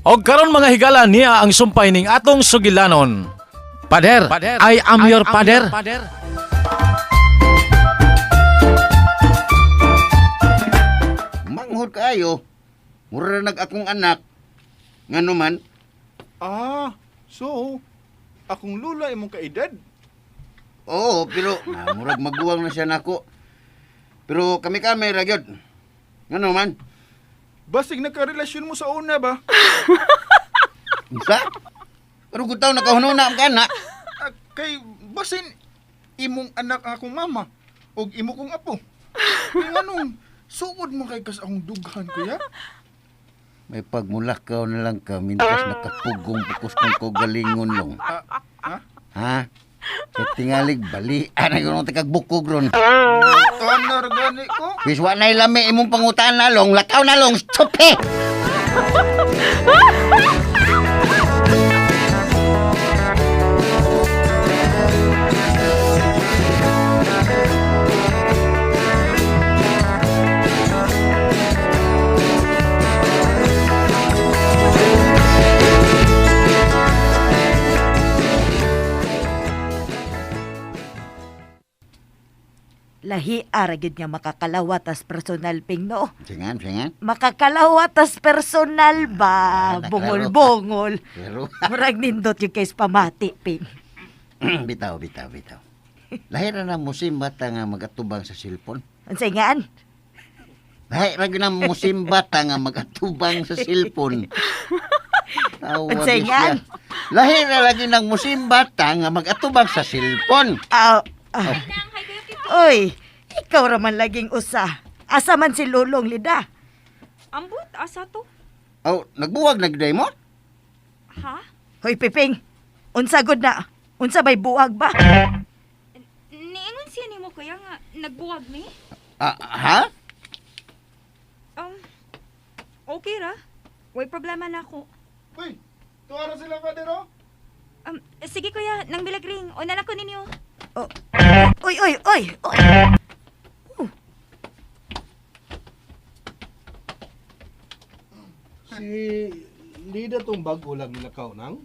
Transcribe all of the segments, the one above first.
Og karon mga higala niya ang sumpay ning atong sugilanon. Pader, I am your pader. Manghod kaayo. Mura nag akong anak. Ngano man? Ah, so, akong lula imong kaedad. Oo, pero murag maguwang na siya nako. Pero kami-kami ra gyud. Ngano man? Basig nagkarelasyon mo sa una ba? Unsa? Pero gud taw nakahununa ang kana. Ah, kay basin imong anak ang akong mama ug imo kong apo. Kay nganong suod mo kay kas akong dughan kuya? May pagmulakaw na lang ka mintas nakapugong bukos kong kagalingon long. Ah, ha? Ha? Kay tingalig bali ana gyud ang tikagbukog ron. Tanar gani ko. Wis wa nay lami imong pangutana long, lakaw na long, stupe. Lahi ara gyud nga makakalawat as personal, Ping, no? Singan, singan. Makakalawat as personal ba? Ah, naklaro. Bungol-bungol. Pero Murag nindot yung kay pamati, Ping. bitaw, bitaw, bitaw. Lahi ra na musimba ta nga magatubang sa cellphone. Unsay ngaan? Lahi ra gyud na musimba ta nga magatubang sa cellphone. Tawa Unsay di siya. ngan? Lahi ra lagi nang musimba ta nga magatubang sa cellphone. Ah, ah. Oy, ikaw ra man laging usa. Asa man si Lulong Lida? Ambot, asa to? Oh, nagbuwag na gyud mo? Ha? Hoy, Piping. Unsa gud na? Unsa bay buwag ba? Niingon siya nimo kuya nga nagbuwag ni? Ah, ha? Um, okay ra. Way problema na ako. Uy, tuwara sila father oh. Sige kuya, nang bilagring. Una lang ko ninyo. Oh. Oy, oy, oy, oy. Si Lida tong bago lang nilakaw nang.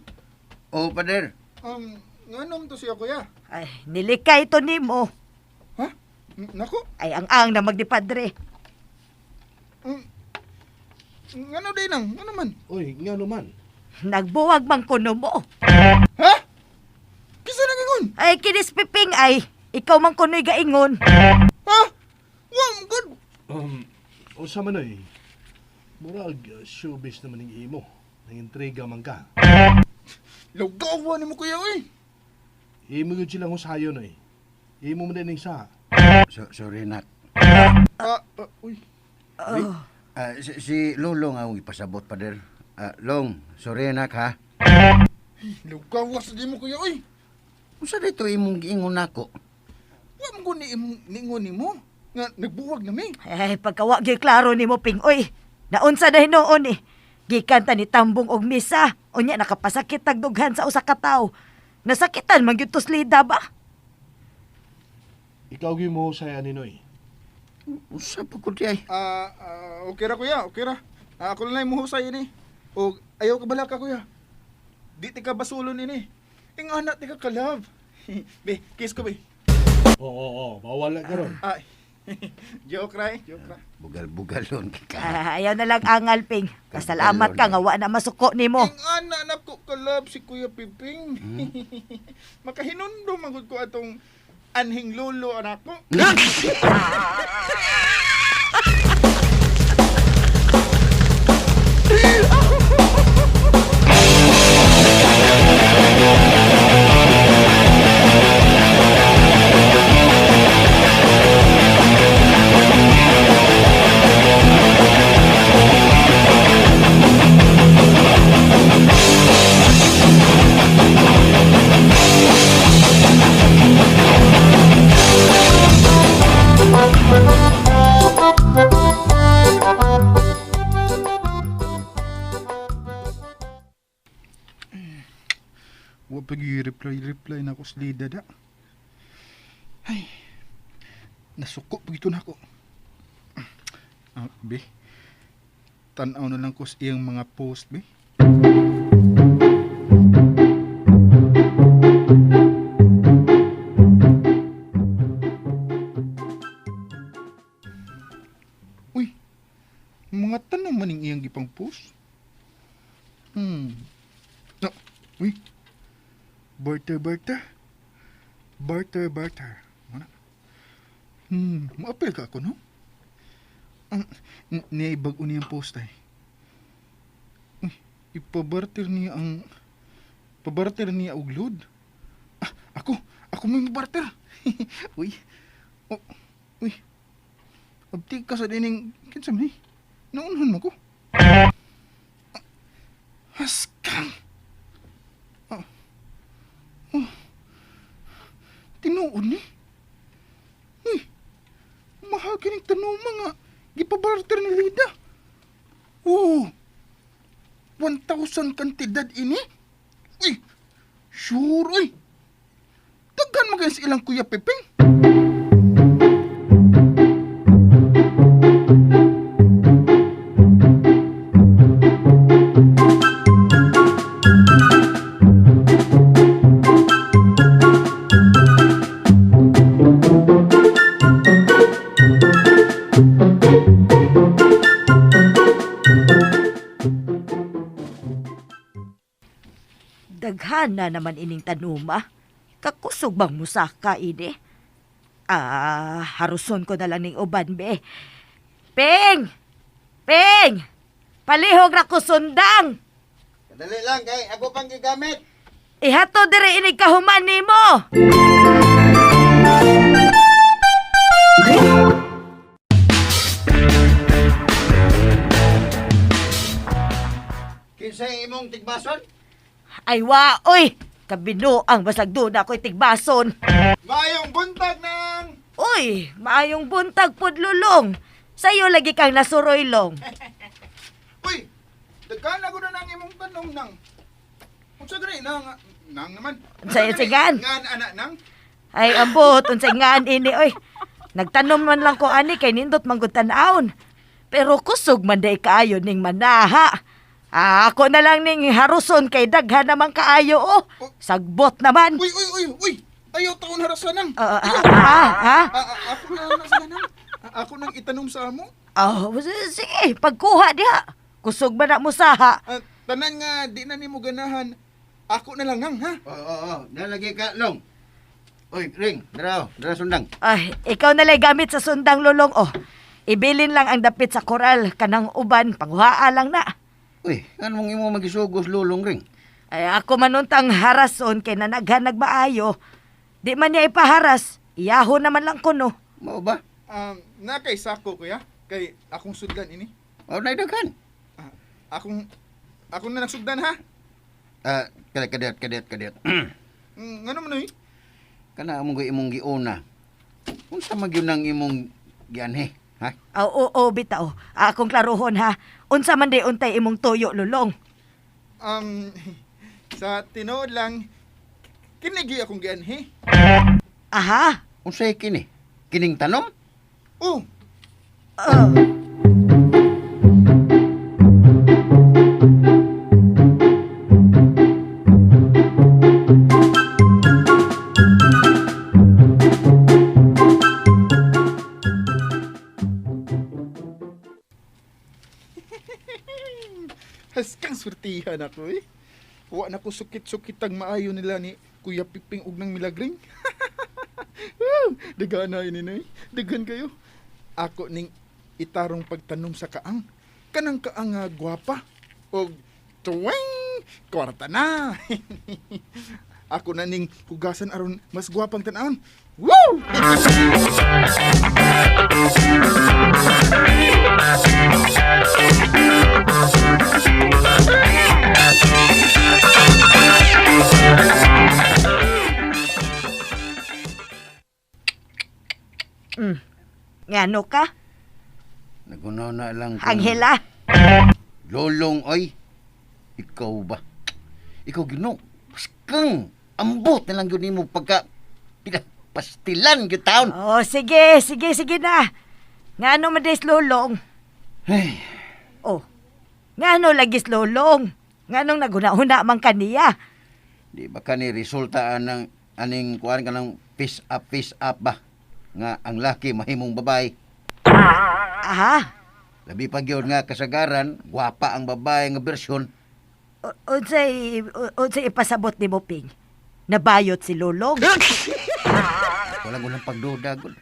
Oh, pader. Nganom to siya kuya? Ay, nilikay to nimo. Ha? Nako. Ay, ang ang na magdipadre. Ngano din nang? Ngano man? Uy, nga naman. Nagbuwag man kuno mo. Ha? Kisa nangingon? Ay, kinis Piping ay, ikaw man kuno'y gaingon. Ha? Wa man gud. Unsa man oy. Murag showbiz naman ning imo. Nang intriga man ka. Lawgawa nimo kuya oy. Imo gyud silang husayon oy. Imo man din ning sa. So, sorry nak. Ah, ah, uy. Oh. Ah, si Lolo nga akong ipasabot, pader. Ah, Long, sorry nak ha. Lawgawa sa di mo kuya oy. Unsa dito imong giingon nako? Wa man gud ni imong ningon nimo nga nagbuwag na mi. Ay, pagkawa gyud klaro nimo Ping oy. Naunsa na hinuon eh. Gikan ta ni tambong og misa. Unya nakapasakit tag dughan sa usa ka tawo. Nasakitan man gyud to slida ba? Ikaw gyud mo husay ani noy. Unsa pa ko di ay? Ah, ah, okay ra kuya, okay ra. Ah, ako na lang muhusay ini. Og ayaw ka bala ka kuya. Di ti ka basulon ini. Ing anak ti ka ka-love. Be, kiss ko be. Oo, oo, oo, bawal ka ron. Ay. Joke ra eh, joke ra. Bugal-bugalon ka. Ah, ayaw na lang angal Ping. Pasalamat ka nga wa na masuko nimo. Ing anak na ko ka-love si Kuya Piping. Makahinundo man gud ko atong anhing lolo anak ko. Wa pag reply reply na ko sa lida da. Ay. Nasuko pag ito na ako. Ah, be. Tanaw na lang ko sa iyang mga post, be. Uy, mga tanong maning iyang gipang post. No, uy. Barter, barter. Barter, barter. Muna. Maapil ka ako, no? Ang, niya bag-o niyang post ay. Uy, ipabarter niya ang pabarter niya og load. Ah, ako may barter. Uy. Oh, uy. Abti ka sa dining kinsa man ni? Naunhan mo ko. Ah, Haskang. Ah. Oh. Tinuod ni. Uy. Mahal kining tanong mga gipabarter ni Lida. Oh. 1,000 kantidad ini? Uy. Sure, uy. Daghan mo sa ilang Kuya Pepeng. Daghan na naman ining tanuma. Kakusog bang musaka ini? Ah, haruson ko na lang ning uban, be. Ping! Ping! Palihog ra ko sundang! Dali lang kay ako pang gigamit. Ihato dire inig kahuman nimo! Kinsay imong tigbason? Ay wa, oy! Kabino ang basag doon ako'y tigbason. Maayong buntag nang! Uy, maayong buntag pod lulong. Sa'yo lagi kang nasuroy long. Uy! Daghan ako na nang imong tanong nang. Unsa gani nang nang naman? Unsa gani? sigan? Ngan ana nang? Ay, ambot, unsay ngaan ini, oy. Nagtanom man lang ko ani kay nindot manggod tan-awon. Pero kusog man day kaayo ning manaha. Ah, ako na lang ning haruson kay daghan naman kaayo oh. Sagbot naman. Uy uy uy uy! Ayaw taon harasan nang. Ah, ah, ah, ah, Ah, ah, ako na lang sila nang. Ah, ako nang itanom sa amo. Oh, sige, pagkuha diha. Kusog man na mo saha. Ah, tanan nga di na nimo ganahan. Ako na lang nang ha. Oo, oo, oo. Nalagi ka, Long. Uy, Ring, dara, oh. Dara sundang. Ay, ikaw na lang gamit sa sundang lulong oh. Ibilin lang ang dapit sa koral kanang uban panghuhaa lang na. Uy, anong imo magisugos lulong, Ring? Ay, ako manuntang harason kay nanaghan nagmaayo. Di man niya ipaharas, iyaho naman lang kuno. Mao ba? Na kay sako kuya kay akong sudlan ini. O, naidaghan. Ah, akong ako na nagsugdan ha. Ah, kadet, kadet, kadet, kadet. Ngano man oy? Kana among imong giuna. Unsa man gyud nang imong gianhi, ha? Oo, oo, oo, bitaw. Akong klarohon ha. Unsa man di untay imong tuyo lulong. Sa tinuod lang kinigi akong gianhi. Aha. Unsay kini? Kining tanom? Oh, Oh. Haskang swertihan ako eh. Wa na ko sukit-sukitang maayo nila ni Kuya Piping og nang Milagring. Woo! Daghan na ini nay. Daghan kayo. Ako ning itarong pagtanom sa kaang. Kanang kaang nga gwapa. Og tuwing kwarta na. Ako na ning hugasan aron mas gwapang tan-awon. Woo! Ngano ka? Nagunaw na lang kung- Angela. Lolong oy. Ikaw ba? Ikaw Ginoo. Haskang ambot na lang gyud nimo pagka pinapastilan gyud taon. Oh, sige, sige, sige na. Ngano man des lulong? Hey, Oh. Ngano lagi lulong? Nganong naguna-huna man kaniya? Di ba kani resulta anang aning kuan ka ng face up ba? Nga ang laki mahimong babae. Aha. Labi pa gyud nga kasagaran, gwapa ang babae nga bersyon. Unsay ipasabot nimo, Ping? Nabayot si Lulong. Walang ulang pagduda gud.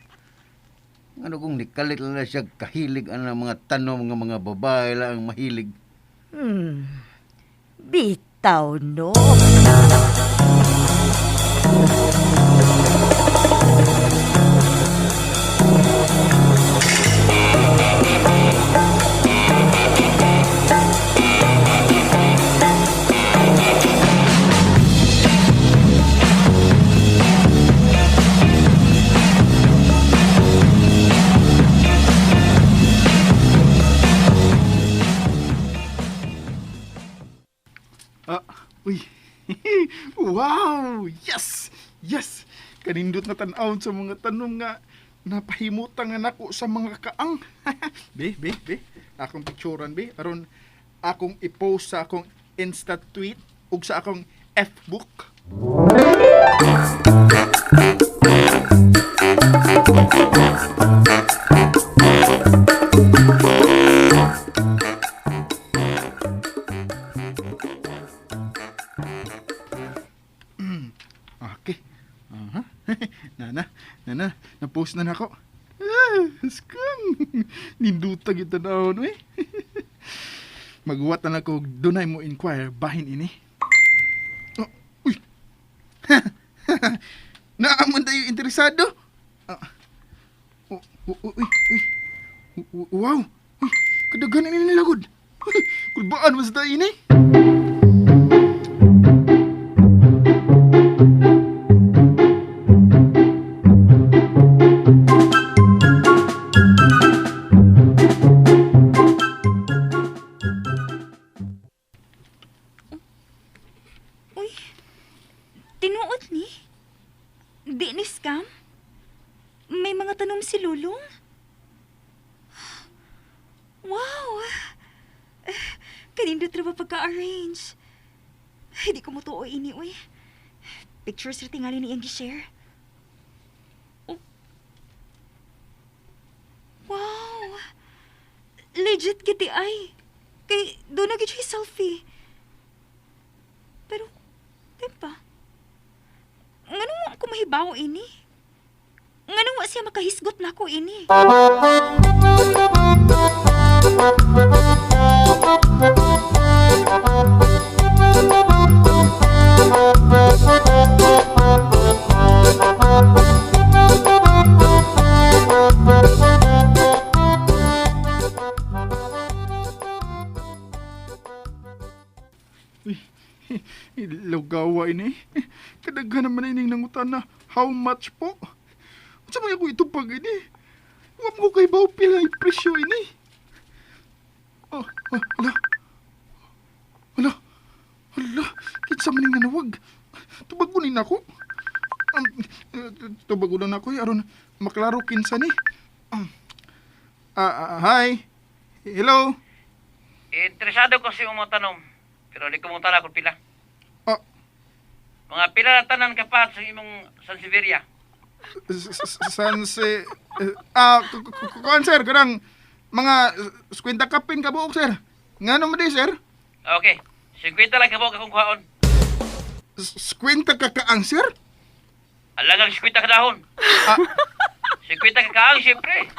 Ano kung nikalit lang siya kahilig ang mga tanom nga mga babae lang ang mahilig. Bitaw no. Ah, uy. Wow! Yes! Yes! Kanindot na tan-awon sa mga tanong nga napahimutan nga nako sa mga kaang. Be, be, be. Akong picturean, be. Aron akong i-post sa akong Insta tweet ug sa akong Fbook. Okay. Aha. Nana, nana, na-post na nako. Ah, skang. Ninduta kita na eh. Magwat na lang ko, dunay mo inquire, bahin ini. Oh, uy. Naamon tayo interesado. Ah. Oh, oh, oh, uy, uy. Wow. Uy, kadaghan ini nilagod. Kulbaan mas tayo ini. Uy, tinuot ni? Di ni scam? May mga tanom si Lulong? Wow! Eh, kanindot ra ba pagka-arrange? Hindi ko mo ini, uy. Pictures ra tingali ni iyang gi-share. Oh. Wow! Legit giti ay. Kay doon na gid siya selfie. Pero, tempa. Nganong wa ko mahibaw ini? Nganong wa siya makahisgot nako ini? Lugawa ini. Kadaghan naman ining nangutan na how much po? Unsa man ako itupag ini? Wa mo kay baw pila ang presyo ini. Oh, oh, ala. Ala. Ala, kinsa man ning nanawag? Tubagon ni nako. Tubagon na nako eh, aron maklaro kinsa ni. Hi. Hello. Interesado ko sa imong tanom, pero di ko mong tala kung pila. Ah, Mga pila na tanan kapat sa imong Sansevieria. San si kuan sir, kanang mga 50 kapin ka buok sir. Ngano man di sir? Okay, 50 lang kabuok akong kuhaon. 50 ka kaang sir? Alagang 50 ka dahon. Ah. 50 ka kaang, siyempre.